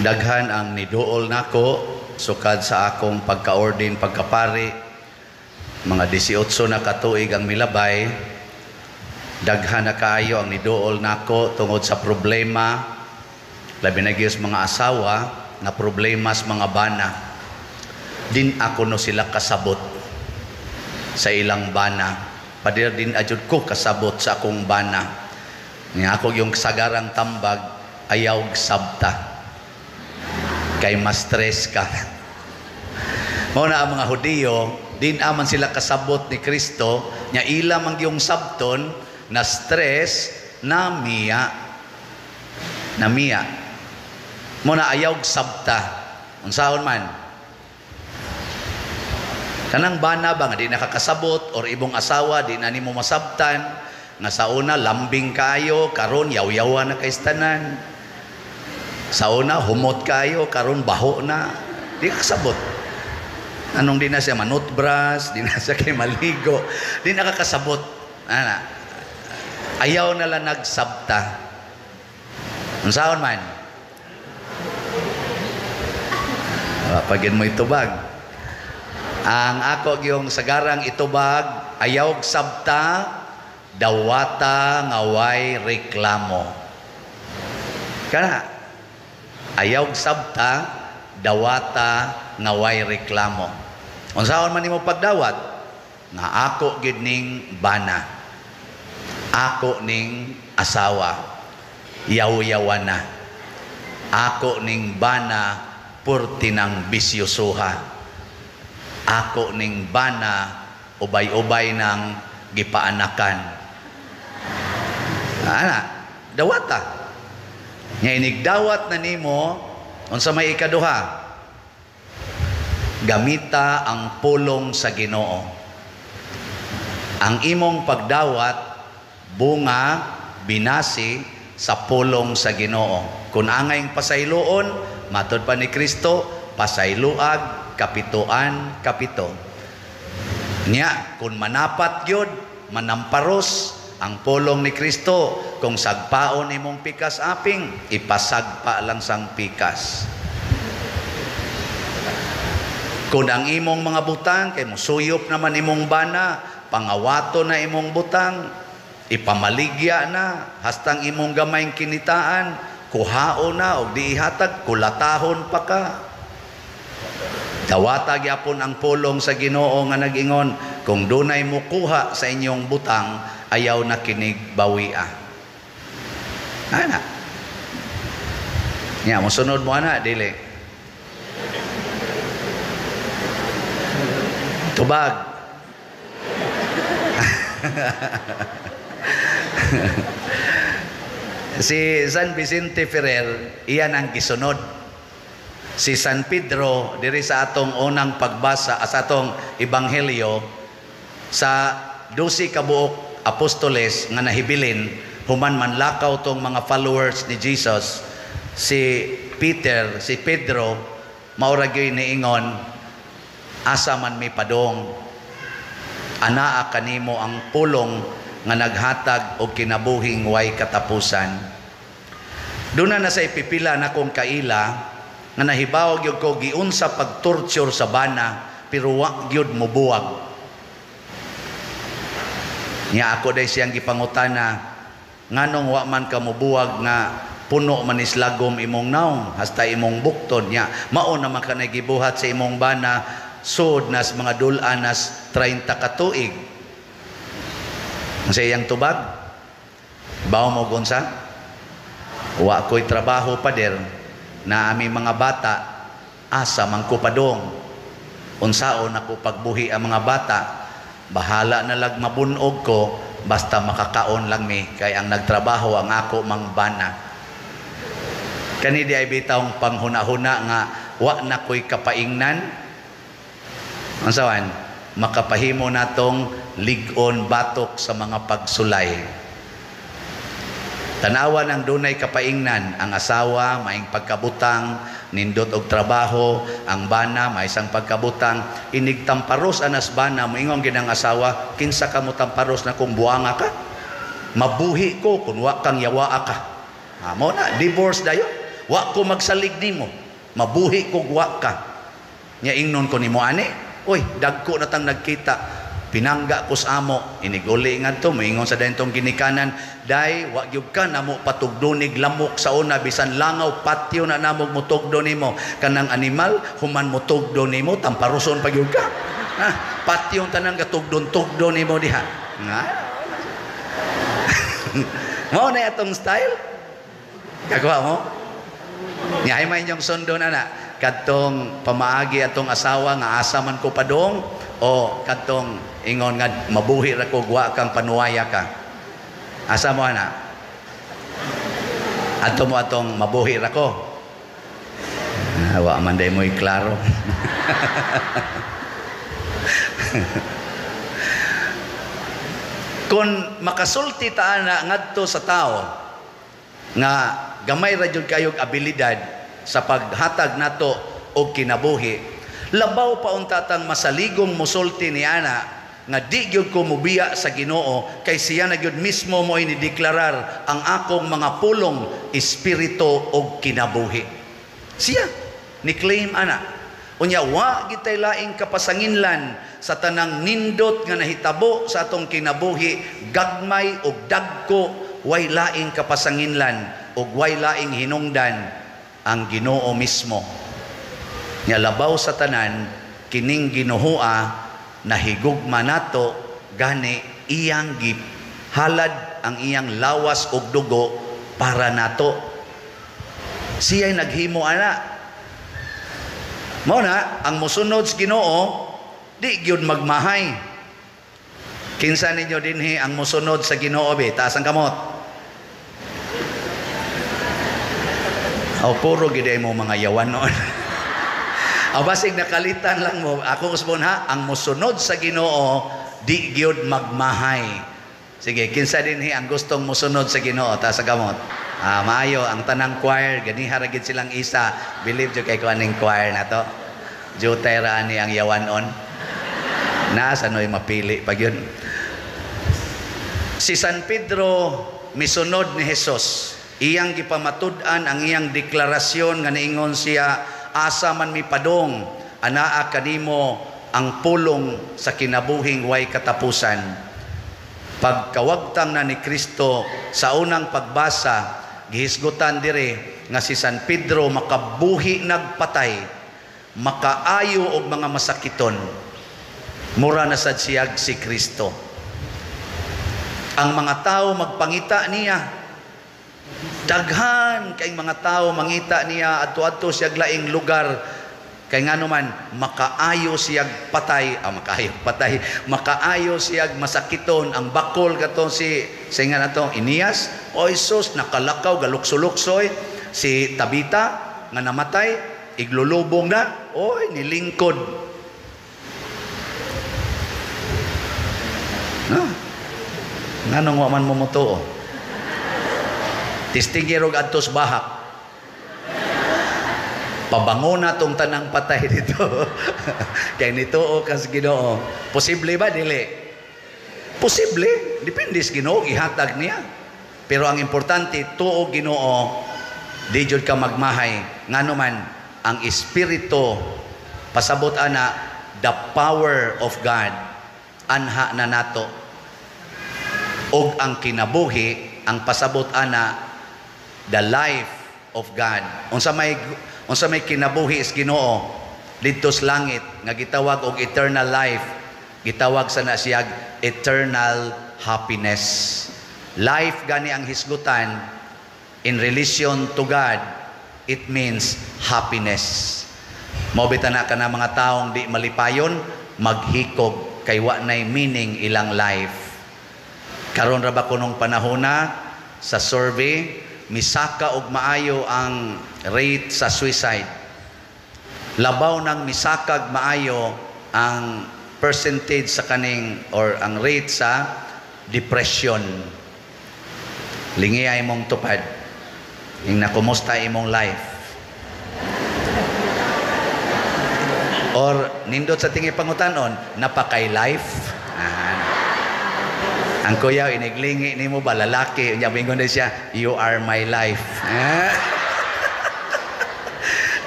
Daghan ang niduol nako sukad sa akong pagka-ordain, pagkapari, mga 18 na katuig ang milabay. Daghan na kaayo ang niduol nako tungod sa problema, labi na gyud sa mga asawa nga problema sa mga bana. Din ako no sila kasabot sa ilang bana. Pader, din ajud ko kasabot sa akong bana. Nga ako yung sagarang tambag, ayaw sabta kay ma-stress ka. Mao na ang mga Hudiyo, din aman sila kasabot ni Kristo, nya ila man yung sabton na stress na miya. Na miya. Mao na ayaw sabta. Unsaon man? Kanang bana ba nga di nakakasabot or ibong asawa di na nimo masabtan nga sa una lambing kayo, karon yaw-yawa na kay tanan. Sa una humot kayo, karon baho na. Di ka kasabot. Anong di na siya manutbras, di na siya kay maligo, di na kakasabot. Ana. Ayaw na lang nagsabta. Unsaon man? Pagin mo itubag. Ang ako yung sagarang itubag, ayaw sabta, dawata ngaway reklamo. Kana, ayaw sabta, dawata ngaway reklamo. Unsaon man nimo pagdawat? Nga ako gid ning bana. Ako ning asawa. Yaw-yawa na. Ako ning bana purti ng bisyosuha. Ako ning bana ubay-ubay ng gipaanakan. Ana, dawata. Nya inigdawat na nimo, unsa may ikaduha? Gamita ang pulong sa Ginoo. Ang imong pagdawat bunga binasi sa pulong sa Ginoo. Kung angayng pasayloon, matod pa ni Kristo, pasayloag kapituan kapito. Nya kung manapat gyud, manamparos ang pulong ni Kristo, kung sagpaon imong pikas aping, ipasagpa lang sang pikas. Kung ang imong mga butang kay musuyop naman imong bana, pangawato na imong butang, ipamaligya na hastang imong gamayng kinitaan, kuhao na og di ihatag, kulatahon pa ka. Dawata gyapon ang pulong sa Ginoo nga nag-ingon, kung dunay mukuha sa inyong butang, ayaw na kinig bawia. Ana. Nya mosunod mo ana dili. Tubag. Si San Vicente Ferrer, iyan ang gisunod. Si San Pedro, diri sa atong unang pagbasa, sa atong ebanghelyo, sa 12 ka buok apostoles nga nahibilin, human manlakaw tong mga followers ni Jesus, si Peter, si Pedro, maura gyud niingon, asa man mi padong, anaa kanimo ang pulong nga naghatag og kinabuhing way katapusan. Duna na sa ipipila na kong kaila nga nahibaw gyud ko giunsa pag-torture sa bana pero wa gyud mobuwag. Nya ako day siyang gipangutana, nganong wa man ka mobuwag nga puno man islagom imong naong hasta imong bukton? Nya mao naman ka nagibuhat sa imong bana sud nas mga dul-an nas 30 ka tuig. Sa iyang tubag, bawo mo gunsa? Wa ko'y trabaho, pader, na aming mga bata, asa man ko padong. Unsaon ako pagbuhi ang mga bata, bahala na lag mabunog ko, basta makakaon lang mi, kay ang nagtrabaho ang ako mang bana. Kani di ay bitawng panghuna-huna nga wa na ko'y kapaingnan. Unsawan? Makapahimo natong lig-on batok sa mga pagsulay. Tanawa ng dunay kapaingnan, ang asawa maing pagkabutang, nindot og trabaho, ang bana may isang pagkabutang, inigtamparos anas bana, moingon gid ang asawa, kinsa ka mo tamparos na kung buanga ka? Mabuhi ko kung wa kang yawaa ka. Mo na divorce dayon. Wa ko magsalig nimo. Mabuhi kog wa ka. Nya ingnon ko nimo ani, uy, dagko na tang nagkita. Pinangga ko sa amo, iniguli ngadto, moingon sa dentong ginikanan, day, wa gyud ka namo patugdonig lamok sa una, bisan langaw, patyo na namog mutugdo nimo. Kanang animal, human mutugdo nimo, tamparuson pa gyud ka. Ha, patyo tanang katugdon-tugdo nimo diha. Nga? Mao na atong style? Kagawa mo? Nya ay may inyong sundon ana, kadtong pamaagi atong asawa nga asa man ko padong, o kadtong ingon nga mabuhi ra ko wa kang panuwaya ka. Asa mo ana? Adto mo atong mabuhi ra ko. Wa man day mo'y klaro. Kung makasulti ta ana ngadto sa tao nga gamay ra jud kayog abilidad sa paghatag nato og kinabuhi, labaw pa unta tang masaligong mosulti ni ana nga di gyud ko mobiya sa Ginoo kay siya na gyud mismo mo inideklarar ang akong mga pulong espiritu og kinabuhi. Siya ni claim ana. Unya wa gitay laing kapasanginlan sa tanang nindot nga nahitabo sa atong kinabuhi, gagmay og dagko, way laing kapasanginlan og way laing hinungdan ang Ginoo mismo. Nya labaw sa tanan kining Ginooa nahigugma nato, gani iyang gihalad ang iyang lawas og dugo para nato. Siya'y naghimo ana. Mao na ang mosunod sa Ginoo di gyud magmahay. Kinsa ninyo dinhi ang mosunod sa Ginoo be? Taas ang kamot. O puro gid mo mga yawan noon. O basig nakalitan lang mo, ako usbon ha, ang mosunod sa Ginoo di gyud magmahay. Sige, kinsa dinhi ang gustong mosunod sa Ginoo? Taas ang kamot. Ah, maayo ang tanang choir, ganiha ra gid silang isa. Believe jud kay ko aning choir nato. Jutay ra ani ang yawanon. Nasa noy mapili pag yun. Si San Pedro misunod ni Jesus. Iyang gipamatud-an ang iyang deklarasyon nga niingon siya, asa man mi padong, anaa kanimo ang pulong sa kinabuhing way katapusan. Pagkawagtang na ni Kristo sa unang pagbasa, gihisgutan dire nga si San Pedro makabuhi nagpatay, makaayo og mga masakiton. Mura na sad siyag si Kristo. Ang mga tao magpangita niya. Daghan kay mga tao mangita niya adto-adto siyag laing lugar. Kay ngano man makaayo siyag patay, makaayo patay, makaayo siyag masakiton. Ang bakol kato si singa nato Inias, oy sus nakalakaw galukso-luksoy si Tabita nga namatay, iglulubong na, oy nilingkod. No? Nganong wa man mo motuo? Tistingirog adtos bahak. Pabangona tong tanang patay dito. Kay nituo kas Ginoo. Posible ba dili? Posible, depende sa Ginoo gihatag niya. Pero ang importante tuo Ginoo, di jud ka magmahay. Ngano man ang espiritu pasabot ana the power of God anha na nato. Og ang kinabuhi ang pasabot ana the life of God. Unsa may kinabuhi is Ginoo didto sa langit nga gitawag og eternal life, gitawag sa na siyag eternal happiness. Life gani ang hisgutan in relation to God, it means happiness. Mao bitaw na kana mga taong di malipayon, maghikog kay wa nay meaning ilang life. Karon ra ba kunong panahona sa survey, misaka og maayo ang rate sa suicide. Labaw nang misakag maayo ang percentage sa kaning or ang rate sa depression. Lingi ay imong tupad. Ing nakumusta imong life. Or nindot sa tingi pangutanon, napakay life. Ang kuya, iniglingi nimo ba lalaki, unya bingon na siya, you are my life.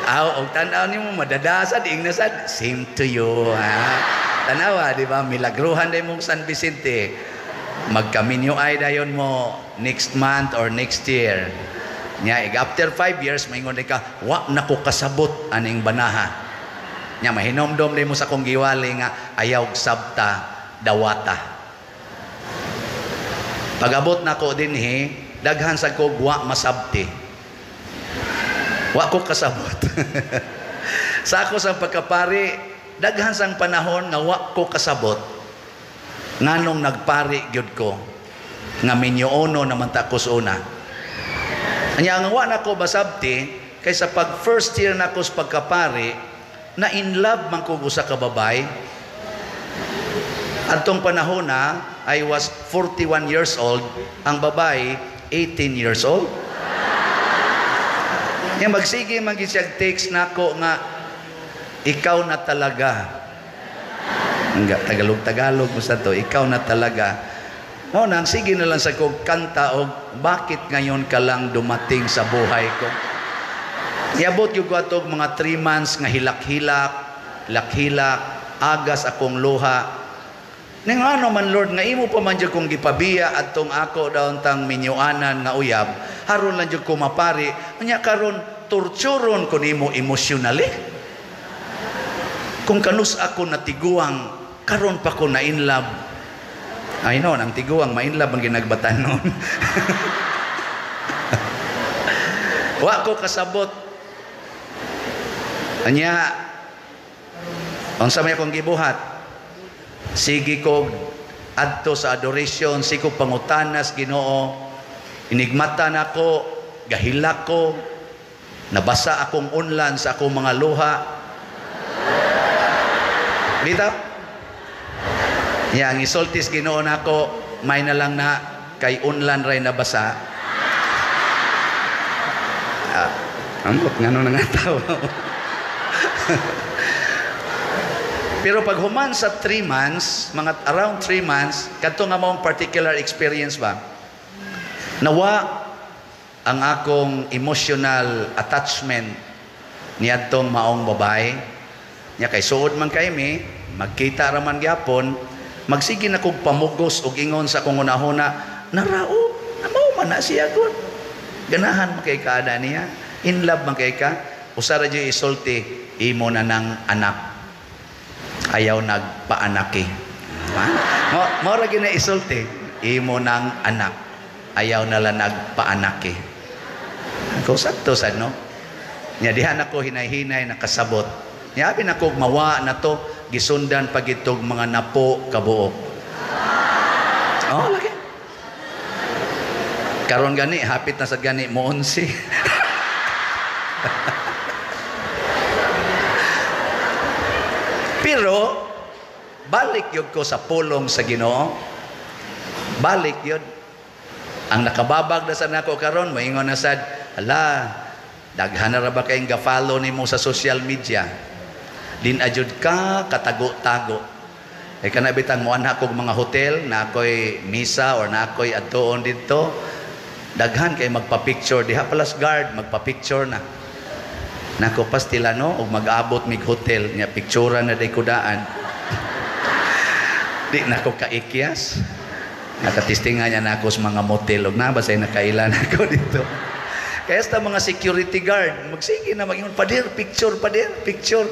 Aw, og tan-aw nimo madadasa diing na sad, same to you, ha. Tanawa, di ba? Milagruhan day mong San Vicente. Magkaminyo ay dayon mo next month or next year. Nya, after 5 years, maingon day ka, wa na ko kasabot aning banaha. Nya, mahinomdom day mo sa kong giwali nga ayaw sabta dawata. Pag-abot na ko dinhi, daghan sa ko wa masabti. Wa ko kasabot. Sa ako sa pagkapari, daghan sang panahon nga wa ko kasabot. Nganong nagpari gyud ko nga minyoono naman ta ko sa una. Anya ang wa na ko masabti kaysa pag first year na ko sa pagkapari, na in love man ko usa ka babae. Adtong panahon na I was 41 years old, ang babae 18 years old. Nya magsige man gid siya text nako nga ikaw na talaga. Nga Tagalog Tagalog mo sa to, ikaw na talaga. Mao nang sige na lang sa kog kanta og bakit ngayon ka lang dumating sa buhay ko. Niabot gyud ko atog mga 3 months nga hilak-hilak, hilak-hilak, agas akong luha. Ning ano man Lord nga imo pa man jud kong gipabiya adtong ako daon tang minyuanan nga uyab, haron lang jud ko mapari, unya karon torturon ko nimo emotionally. Kung kanus ako natiguang, karon pa ko na in love. Ay noon, ang tiguang ma in love ang ginagbatan noon. Wa ko kasabot. Anya unsa may akong gibuhat? Sige ko adto sa adoration, sige ko pangutanas Ginoo. Inigmata nako, gahilak ko, nabasa akong unlan sa akong mga luha. Dito? Ya, ang isultis Ginoo nako, may na lang na kay unlan ray nabasa. Ah, ambot ngano na nga tawa. Pero pag human sa 3 months, mga around 3 months, kadto nga maong particular experience ba? Nawa ang akong emotional attachment niadtong maong babae. Nya kay suod man kay mi, magkita ra man gyapon, magsige na kog pamugos og ingon sa akong hunahuna, narao, mao man na siya gud. Ganahan man kay ka ana niya, in love man kay ka, usa ra jud isulti, imo na nang anak. Ayaw nagpaanaki. Mao ra gyud na isulti, imo nang anak. Ayaw na lang nagpaanaki. Ako sakto sad no. Nya diha nako hinay-hinay nakasabot. Nya abi nako mawa na to gisundan pagitog mga napo kabuok. Oh lagi. Karon gani hapit na sad gani mo-onsi. Pero balik yun ko sa pulong sa Ginoo. Balik yun. Ang nakababag na sa nako karon, moingon na sad, ala, daghan na ra ba kayong ga-follow nimo sa social media? Din ajud ka katago-tago. E kana bitang moanha kog mga hotel na ako'y misa or na ako'y adtuon didto, daghan kay magpa-picture diha pala sa guard, magpa-picture na. Nako pastila no og mag-abot mig hotel nya pictura na day kudaan. Di nako kaikyas. Nakatistingan niya nako sa mga motel og na basay nakailan ako dito. Kaya sa mga security guard magsige na magingon pader picture, pader picture.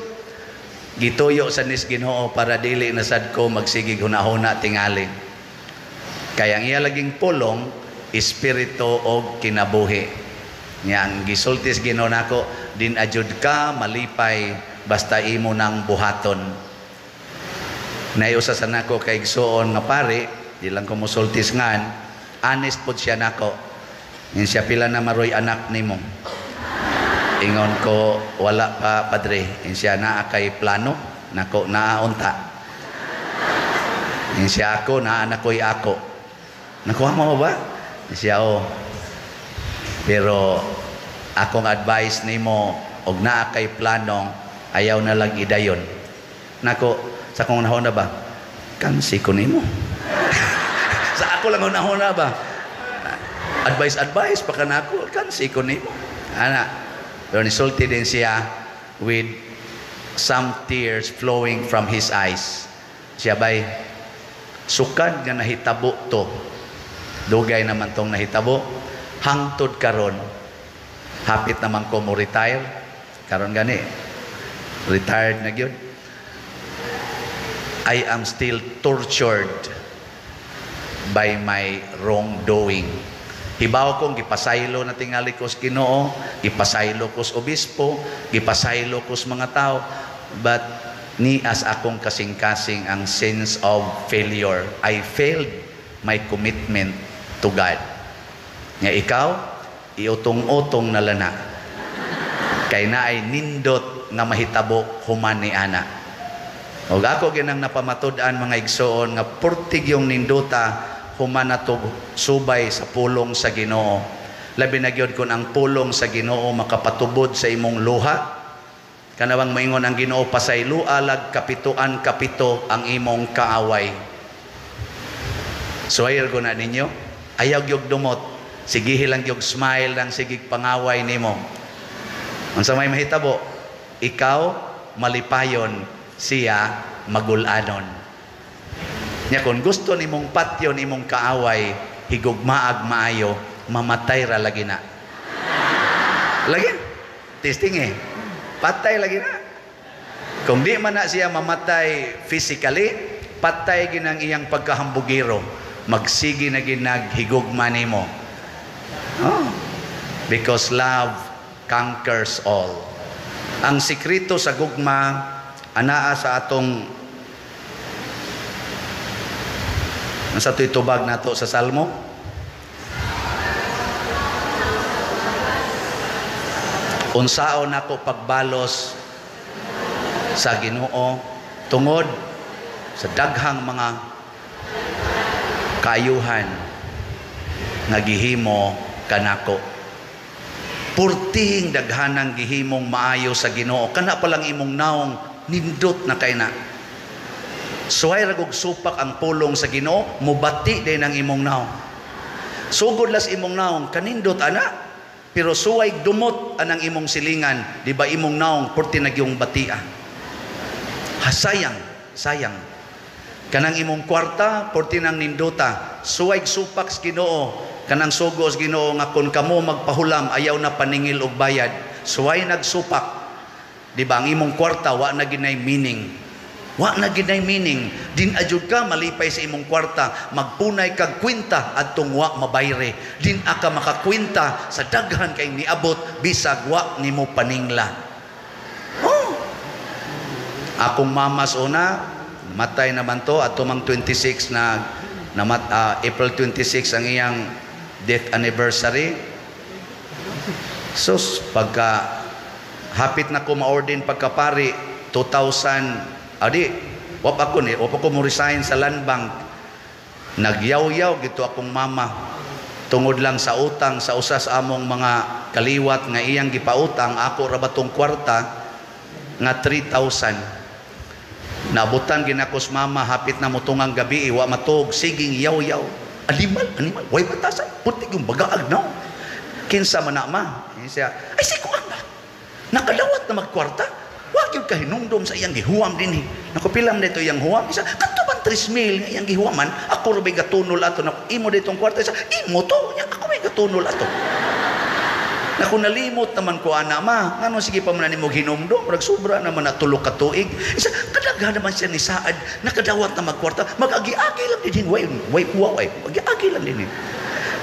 Gituyo sa nis Ginoo para dili na sad ko magsigig hunahuna tingali. Kaya ang iya laging pulong espiritu og kinabuhi. Nya ang gisultis Ginoo nako, din ajud ka malipay basta imo nang buhaton. Naiusa sa nako kay igsuon nga pare, di lang ko mosultis ngan, honest pod siya nako. Nya siya pila na maroy anak nimo. Ingon ko wala pa padre, in siya naa kay plano nako naa unta. In siya ako naa na koy ako. Nakuha mo ba? In siya oh. Pero akong advice nimo og naa kay plano ayaw na lang idayon. Nako sa akong hunahuna ba? Kansi ko nimo. Sa ako lang hunahuna ba? Advice advice pa kanako, kansi ko nimo. Ana. Pero nisulti din siya, with some tears flowing from his eyes. Siya bay, "Sukad nga nahitabo to," dugay naman tong nahitabo, "hangtod karon, hapit naman ko mo retire, karon gani, retired na gyud, I am still tortured by my wrongdoing. Hibaw kong gipasaylo na tingali ko sa Ginoo, gipasaylo ko sa obispo, gipasaylo ko sa mga tao, but ni as akong kasing-kasing ang sense of failure. I failed my commitment to God." Nga ikaw, iutong-utong na lana. Kay naay nindot nga mahitabo human ni ana. Og ako ginang napamatud-an, mga igsoon, nga purtig yung nindota human nato subay sa pulong sa Ginoo. Labi na gyud kung ang pulong sa Ginoo makapatubod sa imong luha. Kanawang moingon ang Ginoo, "Pasayloa lag kapituan kapito ang imong kaaway." Suwayr ko na ninyo, ayaw gyud dumot. Sige lang gyud, smile lang, sige pangaway nimo. Unsa may mahitabo? Ikaw malipayon, siya magulanon. Nya kung gusto nimong patyon imong kaaway, higugmaag maayo, mamatay ra lagi na. Lagi? Testing eh. Patay lagi na. Kung di man na siya mamatay physically, patay ginang iyang pagkahambugiro. Magsige na ginag higugma nimo. Oh. Because love conquers all. Ang sikreto sa gugma anaa sa atong sa ito'y tubag nato sa Salmo. Unsaon nako pagbalos sa Ginoo tungod sa daghang mga kaayuhan nga gihimo kanako. Purtihing daghanang gihimong maayo sa Ginoo, kana pa lang imong naong nindot na kay na. Suway ra gug supak ang pulong sa Ginoo, mubati din ang imong naong. Sugod las imong naong kanindot ana, pero suway dumot anang imong silingan, di ba imong naong purti nagyong batia. Hasayang, sayang. Kanang imong kwarta purti nang nindota, suway supak sa Ginoo, kanang sugo sa Ginoo nga kun kamo magpahulam ayaw na paningil og bayad. Suway nagsupak. Di ba ang imong kwarta wa na ginay meaning. Wa na ginay meaning. Din adyod ka malipay sa imong kwarta, magpunay kag kwenta adtong wa mabayre. Din aka makakwenta sa daghan kay niabot bisag wa nimo paningla. Oh. Akong mamas una matay naman to adto mang 26 na April 26 ang iyang death anniversary. Sus, pagka hapit na ko ma-ordain pagkapari 2000, adi, wap ako ni, wap ako mo resign sa land bank. Nagyaw-yaw gito akong mama tungod lang sa utang sa usas among mga kaliwat nga iyang gipautang ako ra batong kwarta nga 3,000. Naabutan ginakos mama hapit na motungang gabi, wa matug, siging yaw-yaw. Animal, animal, way batasan, puti yung bagaag no. Kinsa man na ma? Siya, ay si kuan ba? Nakadawat na magkwarta? Wa gyud kahinumdom sa iyang gihuwam dinhi. Nakupilam nito iyang huwam. Isa, kadto man 3,000 nga iyang gihuwaman, ako ra bay gatunol ato. Naku, imo ditong kwarta. Isa, imo to. Nya, ako may gatunol ato. Naku, nalimot naman ko ana ma. Ngano sige pa man nimo hinumdom, murag sobra naman na tulo ka tuig. Isa, kadaghan naman siya ni saad, nakadawat na magkwarta, mag-agi-agi lang dinhi. Way, way, way, agi-agi lang dinhi.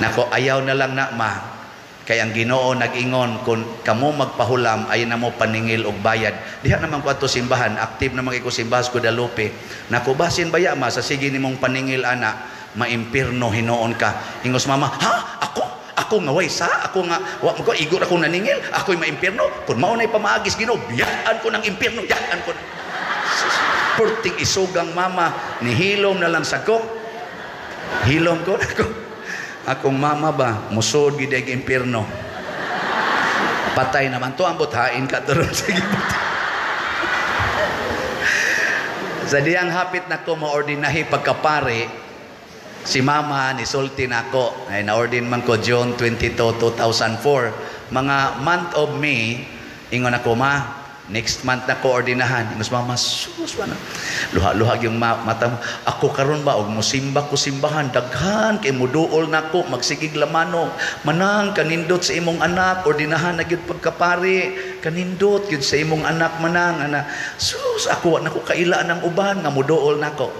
Nako, ayaw na lang na ma. Kay ang Ginoo nag-ingon kun kamo magpahulam ay na mo paningil og bayad. Diha naman ko ato simbahan, active naman kay ko simbahan sa Guadalupe. Nako basin baya ma sa sige nimong paningil ana, maimpirno hinuon ka. Ingos mama, ha? Ako? Ako nga way sa? Ako nga wa ko igor akong naningil, ako'y maimpirno. Kun mao nay pamaagis Ginoo, biyaan ko ng impirno, biyaan ko. Purting isugang mama, nihilom na lang sa ko. Hilom ko nako. Akong mama ba, musod gid ang impirno. Patay naman to, ambot hain ka turon. Sige, patay. Sa diyang hapit na ko maordinahi pagkapare, si mama ni sulti nako. Ay naordin man ko June 22, 2004. Mga month of May, ingon ako ma, Next month na ko ordinahan. Ingos mama, sus man. Luha-luha yung mata mo. Ako karon ba og musimba ko simbahan, daghan kay muduol nako, magsigig lamano. Manang, kanindot sa imong anak, ordinahan na gyud pagkapari. Kanindot gyud sa imong anak, manang, ana. Sus, ako wa nako kaila ng uban nga muduol nako.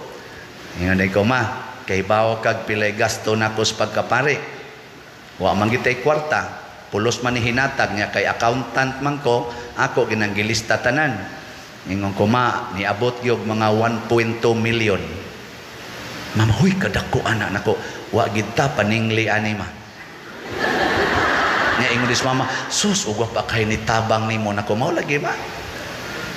Ingon ko, "Ma, kay bawo kag pilay gasto nako sa pagkapari. Wa man gitay kwarta, pulos man ni hinatag niya kay accountant man ko, ako ginang gilista tanan." Ingon ko, "Ma, niabot gyud mga 1.2 million." "Mama, huy, kadako ana nako. Wa gid ta paningli ani, ma." Nya ingon dis mama, "Sus, ugwa pa kay ni tabang nimo nako." "Mao lagi, ma."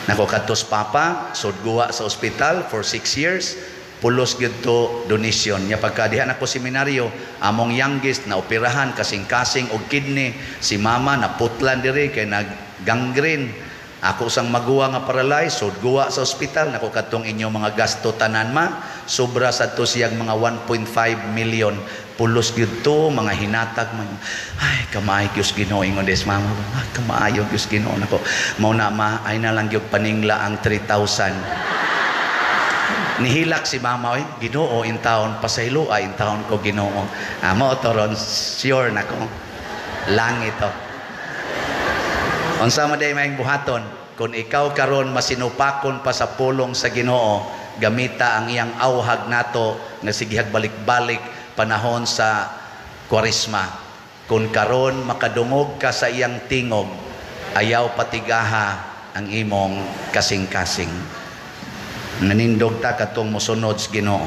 Nako kadtos papa, sudguwa sa ospital for 6 years, pulos gyud to donation nya. Pagka diha nako seminaryo, among youngest na operahan kasing-kasing og kidney, si mama naputlan diri kay nag gangrene, ako sang maguwa nga paralyzed, sudguwa sa ospital. Nako kadtong inyong mga gasto tanan, ma, sobra sa to siyang mga 1.5 million, pulos gyud to mga hinatag man. "Ay, kamaay Dios Ginoo," ingon des mama. "Ay, kamaayo Dios Ginoo nako." "Mao na, ma, ay na lang gyud paningla ang 3,000." Nihilak si mama oy. "Ginoo in taon, pasaylo ay in taon ko, Ginoo." Amo to ron sure nako. Langit to. Unsa man day maayong buhaton kung ikaw karon masinupakon pa sa pulong sa Ginoo, gamita ang iyang awhag nato nga sigihag balik-balik panahon sa Kwaresma. Kung karon makadungog ka sa iyang tingog, ayaw patigaha ang imong kasing-kasing. Nanindog ta katong mosunod sa Ginoo.